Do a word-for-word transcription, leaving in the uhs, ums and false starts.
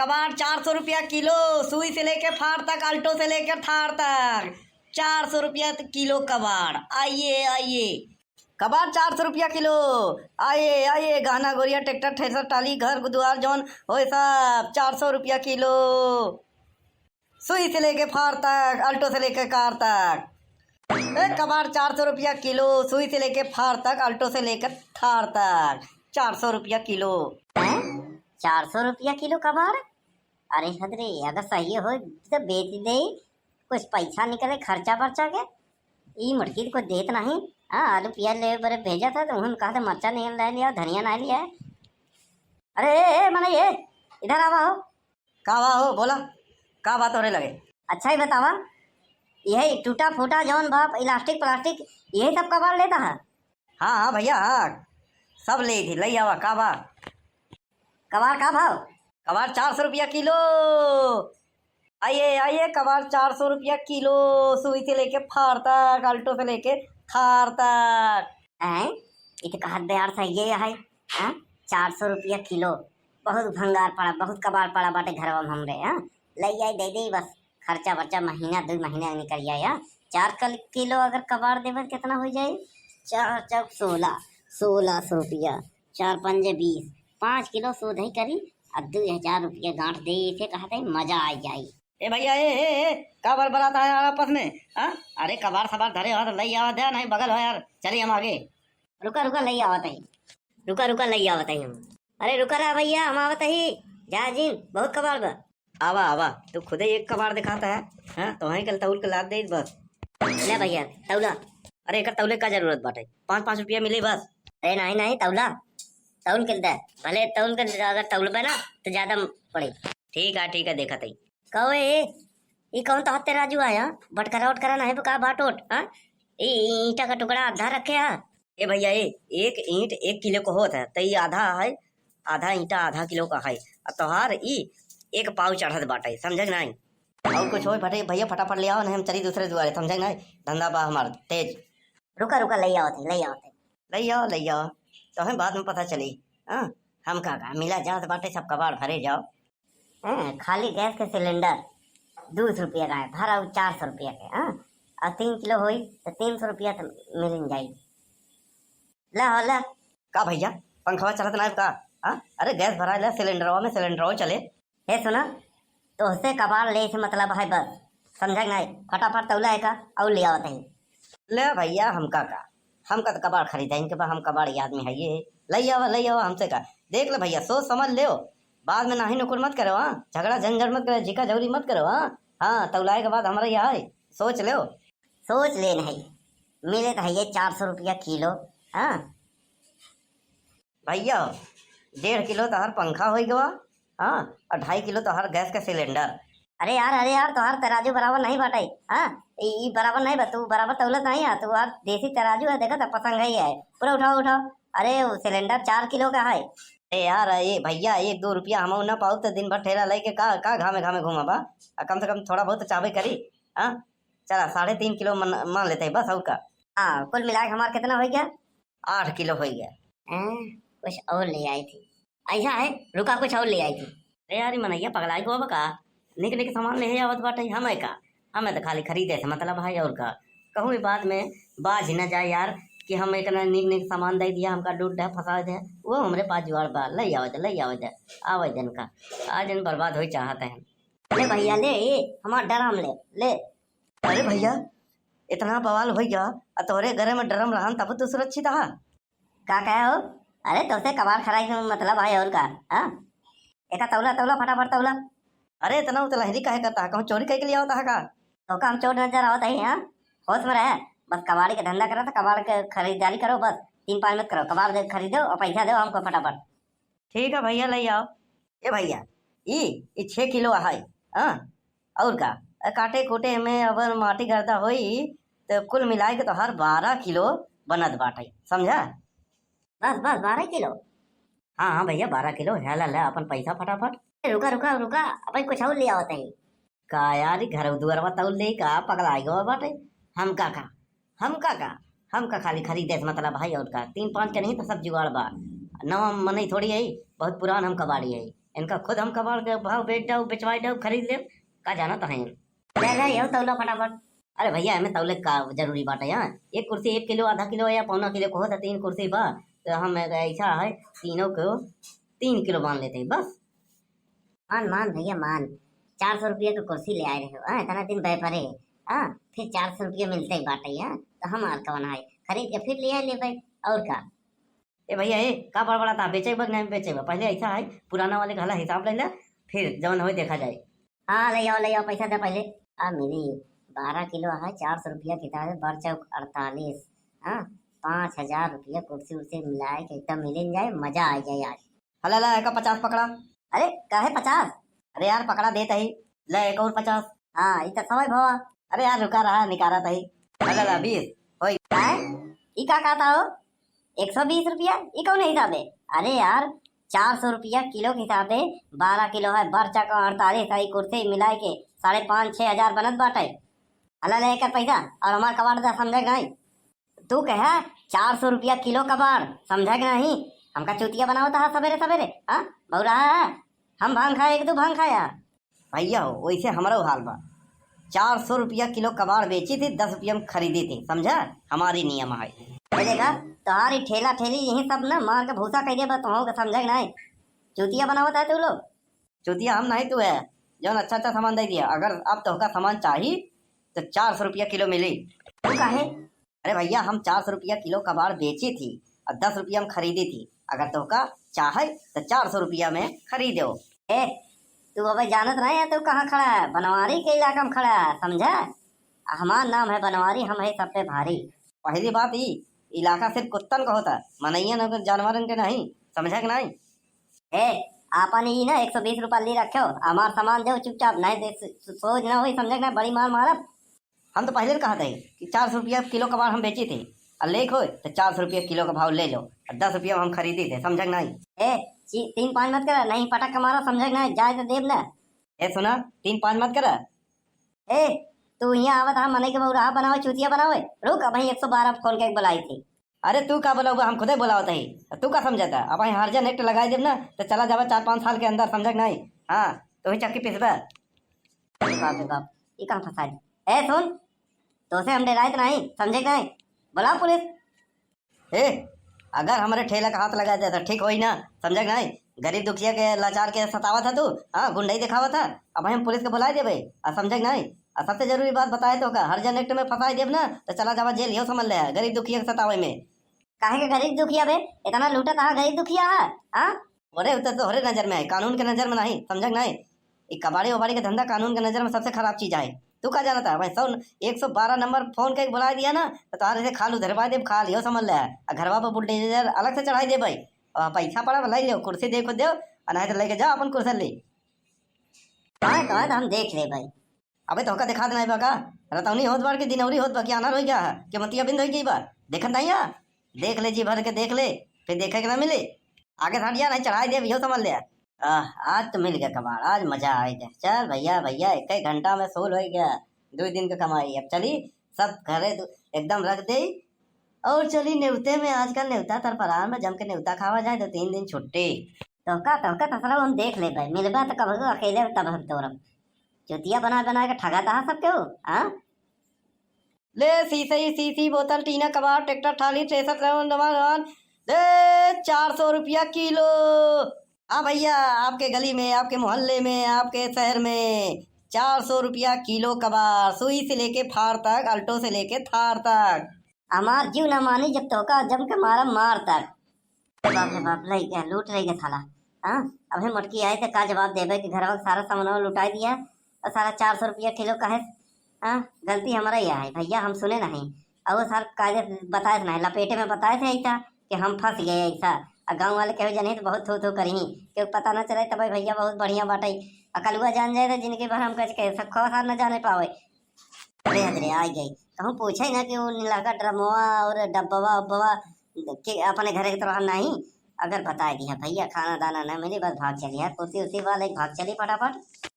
कबाड़ चार सौ रुपया किलो, सुई से लेके फाड़ तक, Alto से लेके Thar तक, चार सौ रुपया किलो कबाड़। आइए, आइए। कबाड़ चार सौ रुपया किलो। आइए, आइए, गहना गुरिया, tractor, thresher, टाली, घर दुआर जौन होए सब, चार सौ रुपया किलो। सुई से लेके फाड़ तक, Alto से लेके Car तक। ए, कबाड़ चार सौ रुपया किलो, सुई से लेके फाड़ तक, Alto से लेके Thar तक, चार सौ रुपया किलो। हैं? चार सौ रुपया किलो कबाड़? अरे हद रे, अगर सही होई तो बेच देई, कुछ पैसा निकले खर्चा बर्चा के। ई मुटकी तो कुछ देत नहीं। हाँ, आलू पियाज लेवे बरे भेजत है तो उन्हें कहा था मरचा नहीं ले लिया, धनिया नहीं लिया है। अरे ए, ए, मनई ए, इधर आवा हो। का बा हो, बोला, का बात हो रे लगे? अच्छा ही बतावा, यही टूटा फूटा जौन बा, plastic plastic, यही सब कबाड़ लेता है? हाँ, हाँ भइया, हाँ, सब लेई थी, लई आवा, का बा? कबाड़ का भाव? कबाड़ चार सौ रुपया किलो। आइए, आइए, कबाड़ चार सौ रुपया किलो, सुई से लेके फाड़ तक, Alto से लेके Thar तक। हैं? इ त कहत बे यार सही है, हैं? चार सौ रुपया किलो, बहुत भंगार पड़ा, बहुत कबाड़ पड़ा बाटे घरवा में हमरे, हैं? लई आई, दे दे बस, खर्चा बर्चा महीना, दुइ महीना निकल जाए, हाँ? चार कल-, किलो अगर कबाड़ देबे त कितना हो जाई? चार चौक सोलह, सोलह सौ रुपया, चार पंजे बीस, पाँच किलो सोधई करी, आ दुइ हजार रुपया गांठ दे, इसे कहत है मजा आ जाई। ए भइया, ए, ए, ए, का बरबरात है यार आपस में, हाँ? अरे कबाड़ सबाड़ धरे हो तो लई आवा दे, नहीं बगल हो यार, चली हम आगे। रुका, रुका, लई आवत ही। रुका, रुका, लई आवत ही हम। अरे रुका रहा भइया, हम आवत ही। जा जिन, बहुत कबाड़ बा। आवा, आवा, तू खुदे एक कबाड़ दिखाता है, हाँ? तो वहीं कल तौल के लाद दे बस। ले भइया, तौला। अरे एकर तौले का जरूरत बाटे? पाँच, पाँच रुपया मिली बस। अरे नहीं, नहीं, तौला। तौल के दे। भले तौल के दे, अगर तौलबे ना, तो ज्यादा पड़ी। ठीक है, ठीक है, देखत ही। कहो ए, ई कौन तो हत्ते राजू आया? बटकरा उटकरा नहीं का बाट उट, हाँ? ई ईंटा का टुकड़ा आधा रखे हा? ए भइया, ए, एक ईंट एक किलो को होत है, त ई आधा है, आधा ईंटा आधा किलो का है। आ तोहार ई एक पाव चढ़त बाटे, समझे कि नहीं? और कुछ होए फटे भइया, फटाफट ले आवा, नहीं हम चली दूसरे दुआरे, समझे कि नहीं? धंधा बा हमार तेज। रुका, रुका, लई आवत ही, लई आवत ही। लई आवा, लई आवा, तो हमें बाद में पता चली। हाँ, हम का, का मिला जात बाटे, सब कबाड़ भरे जाओ। हैं, खाली गैस के सिलेंडर दो सौ रुपया का है, भरा उ चार सौ रुपया के, हाँ? और तीन किलो होई तो तीन सौ रुपया तो मिल जाई। ला हो ला। का भइया, पंखवा चलत ना का? हाँ? अरे गैस भराए ला सिलेंडरवा में, सिलेंडरवा चले। हे सुना, तोहसे कबाड़ ले से मतलब है बस, समझा कि नहीं? फटाफट तौला है का और ले आवत ही। ले भइया, हमका का, हमका तो कबाड़ खरीदा इनके बा, हम कबाड़ी आदमी है ये। लई आवा, लई आवा, हमसे का। देख ले भइया, सोच समझ लेओ, बाद में नाही नुकुर मत करो, हाँ? झगड़ा झंझट मत करो, झिका झौरी मत करो, हाँ? हाँ, तौलाए के बाद हमरा यहाँ आए, सोच लेओ। सोच ले नहीं, मिले तो है ये चार सौ रुपया किलो, हाँ? भइया, डेढ़ किलो तोहार पंखा होई गवा, हाँ, और ढाई किलो तोहार गैस के सिलेंडर। अरे यार, अरे यार, तोहार तराजू बराबर नहीं बाटे, हाँ, ई, ई बराबर नहीं बा, तू बराबर तौलत नहीं है, तू यार देसी तराजू है, देखा था पसंद है, है, पूरा उठाओ, उठाओ। अरे वो सिलेंडर चार किलो का है। अरे यार, ए भइया, एक दो रुपया हम ना पाऊ तो दिन भर ठेला लेके का, का घामे घामे घूमा बा? आ, कम से कम थोड़ा बहुत तो चाहबे करी, हाँ? चला, साढ़े तीन किलो मन-, मान लेते हैं बस, और का? हाँ, कुल मिला के हमार कितना हो गया? आठ किलो हो गया। हैं, कुछ और ले आई थी। ऐसा है, रुका, कुछ और ले आई थी। अरे यार, ई मनैया पगलाई गो बा का? निक निक सामान ले आवत बाटे, हमें का? हमें तो खाली खरीदे से मतलब है, और का? कहूँ भी बाद में बाझ न जाए यार, कि हम एक ना निक निक सामान दे दिया, हमका डूब दे, फंसा दे, वो हमरे पास जुगाड़ बा, ले आवे दे, ले आवे दे, आवे दे इनका, आज इन बर्बाद होई चाहत है। ले भइया, ले, ए, हमार ड्रम ले, ले। अरे भइया, इतना बवाल होइ गया, आ तोहरे घरे में ड्रम रहन तब तू सुरक्षित हा। का कहे हो? अरे तोसे कबाड़ खराई से मतलब है और का? हाँ? एका तौला, तौला, फटाफट तौला। अरे इतना उतलहरी काहे करता है? कहूँ चोरी कइके लिया होता है का? तोका हम चोर नजर आवत ही, हाँ? होश में रहे, बस कबाड़ी के धंधा करो तो कबाड़ के खरीदारी करो, बस तीन पाँच मत करो, कबाड़ दे खरीदो और पैसा दो हमको फटाफट। ठीक है भइया, ले आओ। ए भइया, ई, ई छह किलो है, हाँ? और का? ए, काटे कूटे में अगर माटी गर्दा होई, तो कुल मिलाए के तोहार बारह किलो बनत बाटे, समझा? बस, बस, बारह किलो? हाँ, हाँ भइया, बारह किलो। है, ला, ला, अपन पैसा फटाफट। ए, रुका, रुका, रुका, अपन कुछ और ले आवत ही। का यार, ई घरवा दुआरवा तौल ले का, पगलाइ गवा बाटे? हमका का, हमका का, हमका खाली खरीदे से मतलब है, और का? तीन पाँच के नहीं तो सब जुगाड़ बा। नवा मनई थोड़ी है, बहुत पुरान हम कबाड़ी है। इनका खुद हम कबाड़ के भाव बेच जाओ, बेचवाई जाओ, खरीद ले, का जानत हैं। ले, ले, यहो तौला फटाफट। अरे भैया, एमे तौले का जरूरी बाटे यहाँ? एक कुर्सी एक किलो, आधा किलो या पौना किलो को होता, तीन कुर्सी बा, तो हम ऐसा है, तीनों को तीन किलो बांध लेते हैं बस। मान, मान भैया, मान। चार सौ रुपया के कुर्सी ले आए रहे हो, हाँ, इतना दिन व्यापारे, हाँ, फिर चार सौ रुपया मिलते ही बाटे, हाँ, तो हम और कौन है, खरीद के फिर ले आए ले भाई, और का? ए भैया, ए, का बड़बड़ाता? बेचे बा कि नहीं बेचे बा? पहले ऐसा है, पुराना वाले का हला हिसाब ले ले, फिर जवन होई देखा जाए। हाँ, ले आओ, ले आओ, पैसा दे पहले। आ मिली, बारह किलो है, चार सौ रुपया किताब है, बड़ चौक अड़तालीस, हाँ, पाँच हजार रुपया कुर्सी उर्सी मिलाए के एकदम मिलिन जाए, मजा आ जाए आज। हला ला, एका पचास पकड़ा। अरे, काहे पचास? अरे यार, पकड़ा देत ही, ले एक और पचास। हाँ, ई तो सवाई भवा। अरे यार, रुका रहा, निकारा तही। हला ला, बीस, होई। हैं? ई का कहता हो? एक सौ बीस रुपया? ई कौन हिसाब है? अरे यार, चार सौ रुपया किलो के हिसाब है, बारह किलो है, बरचा का अड़तालीस है, कुर्सी मिलाए के साढ़े पाँच, छह हजार बनत बाटे। हला ले एकर पैसा और हमार कबाड़ दे, समझे कि नहीं? तू कहे चार सौ रुपया किलो कबाड़, समझे कि नहीं? हमका चूतिया बनावत है सबेरे सबेरे, हाँ? बौरा है, हम भांग खाए, एक दो भांग खाया। भैया हो, वैसे हमरो हाल बा। चार सौ रुपया किलो कबाड़ बेची थी, दस रुपया में खरीदी थी, समझा? हमारी नियम है। ये देखा, तुम्हारी ठेला ठेली यही सब ना मार के भूसा कह दे बा, तुम के समझे कि नहीं? चूतिया बनावत है तू लोग। चूतिया हम नहीं, तू है, जौन अच्छा अच्छा सामान दे दिया। अगर अब तोहका सामान चाही तो चार सौ रुपया किलो मिली। तू काहे? अरे भैया, हम चार सौ रुपया किलो कबाड़ बेची थी और दस रुपया में खरीदी थी। अगर तोहका चाहे तो चार सौ रुपया में खरीदो। ए, तू अबे जानत नहीं है तू कहाँ खड़ा है? बनवारी के इलाका में खड़ा है, समझा? हमार नाम है बनवारी, हम है सब पे भारी। पहली बात ई, इलाका सिर्फ कुत्तन का होता, मनइयन और जानवरन के नहीं, समझा कि नहीं? ए, आपन ई ना एक सौ बीस रुपया ले रखो, हमार सामान दो चुपचाप, नहीं दे सो-, सोच ना होई, समझे कि नहीं? बड़ी मार मारब। हम तो पहले कहा थे कि चार सौ रुपया किलो कबाड़ हम बेची थे, और लेख होए तो चार सौ रुपया किलो का भाव ले लो, और दस रुपया में हम खरीदी थे, समझे कि नहीं? ए, ची-, तीन पाँच मत करा, नहीं पटक के मारो, समझे कि नहीं? जाए तो देब ना। ए सुना, तीन पाँच मत करा। ए, तू यहाँ आवत हा, मनई के बौराहा बनावे, चूतिया बनावे। रुक, अबहीं एक सौ बारह फोन के बुलाई थी। अरे तू का बोलाऊगा, हम खुदे बोलावत ही। तू का समझता? अबहीं हर जन act लगाई देब ना, तो चला जावा चार पाँच साल के अंदर, समझे कि नहीं? हाँ, तू ही चक्की पिसबे। अरे बाप रे बाप, ये कहाँ फंसा दी? ए सुन, तोसे हम डराइत नहीं, समझे कि नहीं? बुलाओ पुलिस। ए, अगर हमरे ठेला का हाथ लगा दे तो ठीक होई ना, समझे कि नहीं? गरीब दुखिया के, लाचार के सतावत है तू, हाँ, गुंडई दिखावत है। अबहीं हम पुलिस के बुलाए देबे, आ समझे कि नहीं? आ सबसे जरूरी बात बताए तो का, हर जन act में फंसाए देब ना, तो चला जावा जेल, यो समझ ले, गरीब दुखिया के सतावे में। काहे के गरीब दुखिया बे? इतना लूटत हा गरीब दुखिया है, हाँ? अरे, उ तो तोहरे नजर में है, कानून के नजर में नहीं, समझे कि नहीं? ई कबाड़ी वबाड़ी के धंधा कानून के नजर में सबसे खराब चीज है। तू का जानता है भाई, सौ, एक सौ बारह नंबर फोन के बुला दिया ना, तो तोहार ऐसे खालू धरवा देब, खा लियो समझ ले। आ घरवा पर बुलडोजर अलग से चढ़ाई देबे। और पैसा पड़ा, ले लियो, कुर्सी देखो देव, और नहीं तो लेके जाओ अपन कुर्सी ले। हाँ, कहा तो हम देख ले भाई। अबे तोहका देखात नहीं बा का? रतौनी होत बाड़ कि दिनौरी होत बा कि आन्हर होई गया है? कि मतिया बिंद होई गई बा? देखत नहीं है? देख ले, जी भर के देख ले, फिर देखे के ना मिले। आगे से हट जा, नहीं चढ़ाई देब, यो समझ ले। आह, आज तो मिल गया कबाड़, आज मजा आ गया। चल भैया, भैया, एक ही घंटा में सोल हो गया, दो दिन का कमाई। अब चली, सब घरे दु-, एकदम रख दे। और चली नेवते में, आजकल नेवता तरपरान में जम के नेवता खावा जाए, दो तीन दिन छुट्टी। तोहका, तोहका तसरा हम देख लेबे, मिलबा तो कबहू अकेले तब हम तोरब। चुतिया बना बना के ठगा दहा सबके हो, हाँ? ले सीसई, सीसी, बोतल, टीना, कबाड़, ट्रैक्टर, ट्राली, थ्रेसर, सामान, सामान, ले चार सौ रुपया किलो। हाँ भैया, आपके गली में, आपके मोहल्ले में, आपके शहर में चार सौ रुपया किलो कबाड़, सुई से लेके फार तक, अल्टो से लेके थार तक। हमार जीव ना मानी जब तोहका जम के मारब मार तक। बाप रे बाप, लई गया, लूट लई गया साला। हाँ, अबे मोटकी आई तो का जवाब देबे कि घरवा के सारा सामान लुटाई दिया और साला चार सौ रुपया किलो कहे। हाँ, गलती हमारा ही है भैया, हम सुने नहीं। और वो सार कायदे बताए नहीं, लपेटे में बताए थे ऐसा कि हम फंस गए ऐसा। और गाँव वाले कहे जने तो बहुत थू थू करी, क्यों पता ना चले, तब भैया बहुत बढ़िया बाटे। अकलुआ जान जाए तो जिंदगी भर हम कह के सब खो सार न जाने पावे। अरे हजरे आ गई, कहूँ पूछे ना कि वो नीला का ड्रमवा और डब्बवा उब्बवा के अपने घरे के तरह नहीं, अगर बताए दिया भैया खाना दाना ना मिली, बस भाग चली है, कुर्सी उर्सी वाले भाग चली फटाफट।